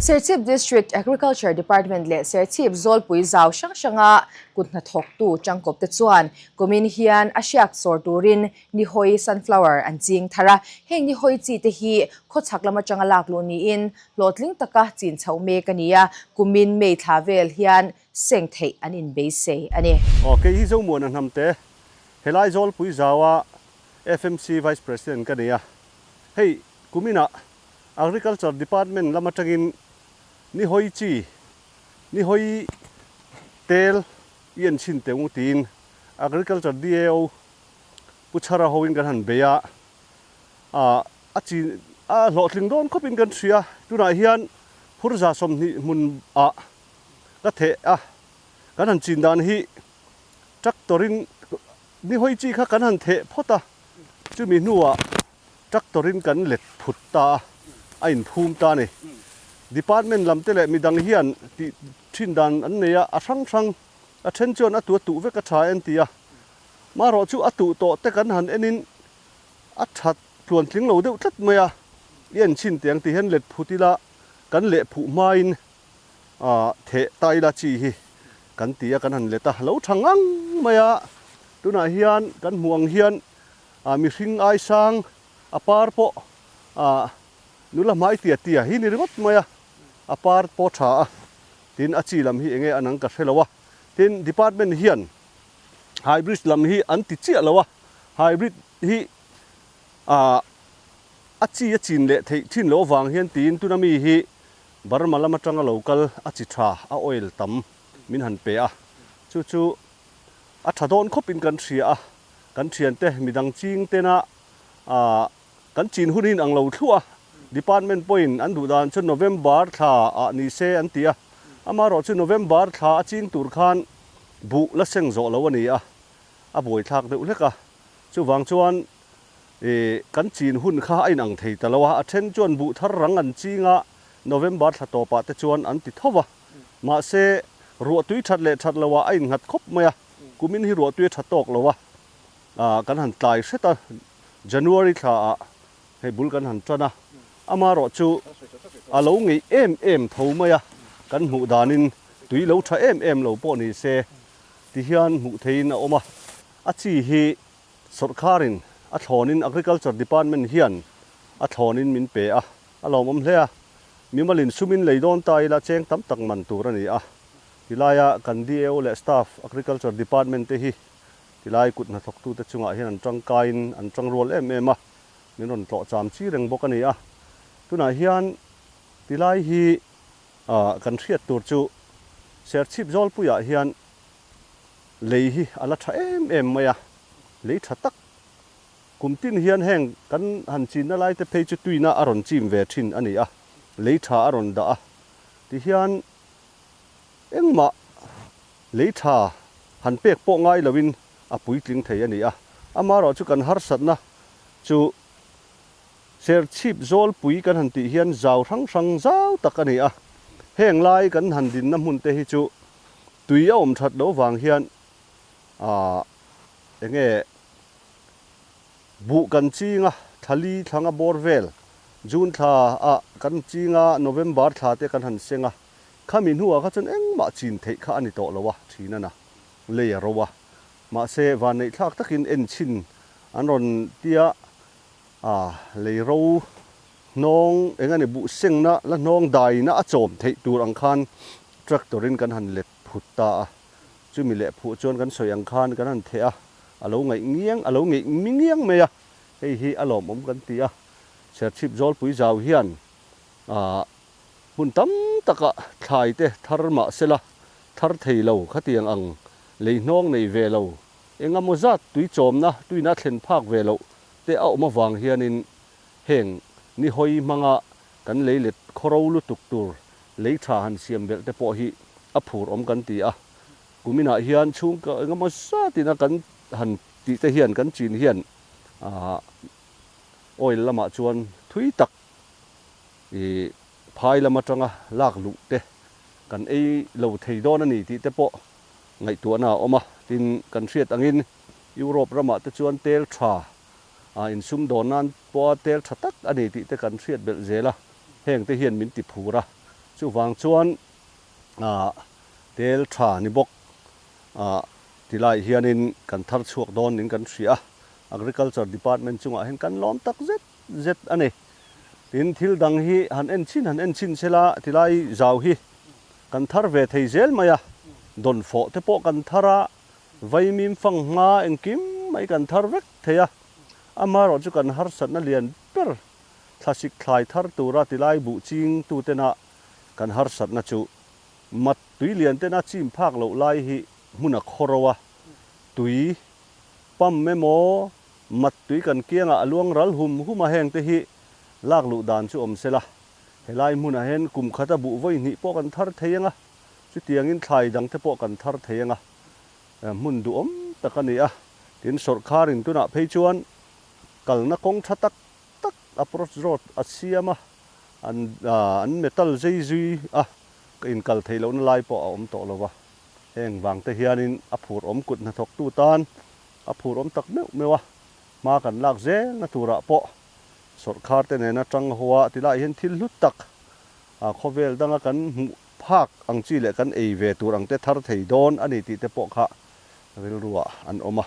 Serchhip District Agriculture Department leh Serchhip Zawlpui zau hrang hranga kut hnathawktu tangkawpte chuan kumin hian a hriak sawr turin Nihawi sunflower an ching thar a. Heng nihawi chi te hi khawchhak lam atanga lak luh niin hlawhtling taka chin chhoh mek a ni a, kumin May thla vel hian seng theih an inbeisei a ni. Aw, kei hi Zomuana Hnamte, helai Zawlpui zaua FMC Vice President ka ni a. Hei, kuminah Agriculture Department lam atangin nihawi chi, nihawi tel i en chhin teh u tiin Agriculture DAO Pu Chhara hoin kan han bei a, a chi a hlawhtling dawn khawpin kan hria. Tunah hian phurza 20 hmun ah ka theh a, kan han chin dan hi tractor in nihawi chi kha kan han theh phawt a, chumi hnuah tractor in kan let phut ta a, a inphum ta a ni. Department lam te leh midang hian tih thin dan an nei a, a hrang hrang a then chuan a tu a tuh vek a tha en ti a, marawh chu a tuh tawh te kan han enin a that tluan tling lo deuh tlat mai a, i en chhin teh ang tih hian let phut ila kan leh phuh hmain theh ta ila chi hi kan ti a, kan han let a, lo tha ngang mai a, tunah hian kan hmuh ang hian mihring ai sang a par pawh nula hmai tia tia hi ni ringawt mai a, a par pawh tha a, tin a chi lam hi enge an ang ka hre lo a, tin department hian hybrid lam hi an ti chiah lo a, hybrid hi a chi a chin leh theih thin loh avang hian tiin tuna mi hi Burma lam atanga lo kal a chi tha a oil tam min han pe a, chu chu a tha dawn khawpin kan hria a, kan thiante midang ching tena kan chin hun hi ang lo thluah a, department pawhin an duh dan chu November thla ah ni se an ti a, amaherawh chu November thla a ching tur khan buh la seng zawh lo a ni a, a buaithlak deuh hlek a, chuvang chuan Ih, kan chin hun kha a inang thei ta lo a, a then chuan buh thar rang an ching a, November thla tawpah te chuan an ti tho va. Mahse, ruahtui that leh that loah a innghat khawp mai a, kumin hi ruahtui a tha tawk lo a, ah, kan han tlai hret a, January thlaah hei bul kan han tan a, amaherawh chu a lo ngeih em em tho mai a, kan hmuh danin tui lo tha em em lo pawh ni se tihian hmuh theihin a awm a, a chi hi Sawrkharin a thlawnin Agriculture Department hian a thlawnin min pe a, a lawmawm hle a. Mimalin sumin lei dawn ta ila cheng tam tak man tur a ni a. Tilaia kan DAO leh staff Agriculture Department te hi tilai kut hnathawktute chungah hian an tangkaiin an tangrual em em a, min rawn tlawh cham chi reng bawk a ni a. Tunah hian tilai hi kan hriat tur chu Serchhip Zawlpuiah hian Lei hi a la tha em em mai a, lei tha tak. Kum tin hian heng kan han chinna lai te phei chu tuina a rawn chim ve thin a ni a, lei tha a rawn dah a. Tihian engmah lei tha han pek pawh ngai loin a puitling thei a ni a. Amaherawh chu kan harsatna chu Serchhip Zawlpui kan han tih hian zau hrang hrang zau tak a ni a. Heng lai kan han dinna hmun te hi chu Tui a awm that loh vang hian aah enge buh kan ching a, thla li thlang a bawr vel, June thla ah kan ching a, November thla te kan han seng a, khami hnuah kha chuan engmah chin theih kha a ni tawh lo a, thin a na, lei a ro a. Mahse vanneih thlak takin en chhin an rawn tia aah lei ro hnawng eng a ni buh sengna la hnawng daina a chawm theih tur ang khan Tractor in kan han let phut ta a, chumi leh phuh chuan kan sawi ang khan kan han theh a, a lo ngaih ngiang, a lo ngeih mi ngiang mai a, hei hi a lawmawm kan ti a. Serchhip Zawlpui zau hian aah hmun tam takah thlai te thar mah sela, thar thei lo khatiang ang lei hnawng nei ve lo, engemaw zat tui chawmna tuina thlen phak ve loh te a awm avang hianin heng ni hawi hmanga kan lei let khawro lutuk tur Lei tha han siam belh te pawh hi a phur awm kan ti a, kuminah hian chhungkaw engemaw zatin a kan han tih te hian kan chin hian oil lamah chuan thui tak ih phai lam atanga lak luh te kan ei lo thei dawn a ni tih te pawh ngaihtuahna a awm a, tin kan hriat angin Europe ramah te chuan tel tha insumdawn nan pawha tel tha tak a ni tih te kan hriat belh zel a. Heng te hian min ti phur a, Chuvang chuan tel tha ni bawk tilai hianin kan thar chhuak dawn niin kan hria a, Agriculture Department chungah hian kan lawm tak zet zet a ni. Tin, thil dang hi han en chhin han en chhin sela tilai zau hi kan thar ve thei zel mai a, dawnfawh te pawh kan thar a, vaimim fanghma engkim mai kan thar vek thei a, amaherawhchu chu kan harsatna lian ber thlasik thlai thar tura tilai buh ching tutena kan harsatna chu mat tui lian tena chim phak loh lai hi hmun a khaw ro a, tui pump emaw mat tui kan kiangah a luang ral hum hum a heng te hi lak luh dan chu awm sela, helai hmunah hian kum khata buh vawi hnih pawh kan thar thei ang a, chutiangin thlai dang te pawh kan thar thei ang a, hmun duhawm tak a ni a, tin sawrkharin tunah phei chuan kalna kawng tha tak tak approach road a siam a, an an metal zei zui a, inkal theih lohna lai pawh a awm tawh lo va, heng vang te hianin a phur awm kut hnathawktu tan a phur awm tak meuh meuh a, hma kan lak zelna turah pawh sawrhkhar te nena tang ho a tilaiah hian thil hlut tak khawvel danga kan hmuh phak ang chi leh kan ei ve tur ang te thar thei dawn a ni tih te pawh kha rilruah an awm a.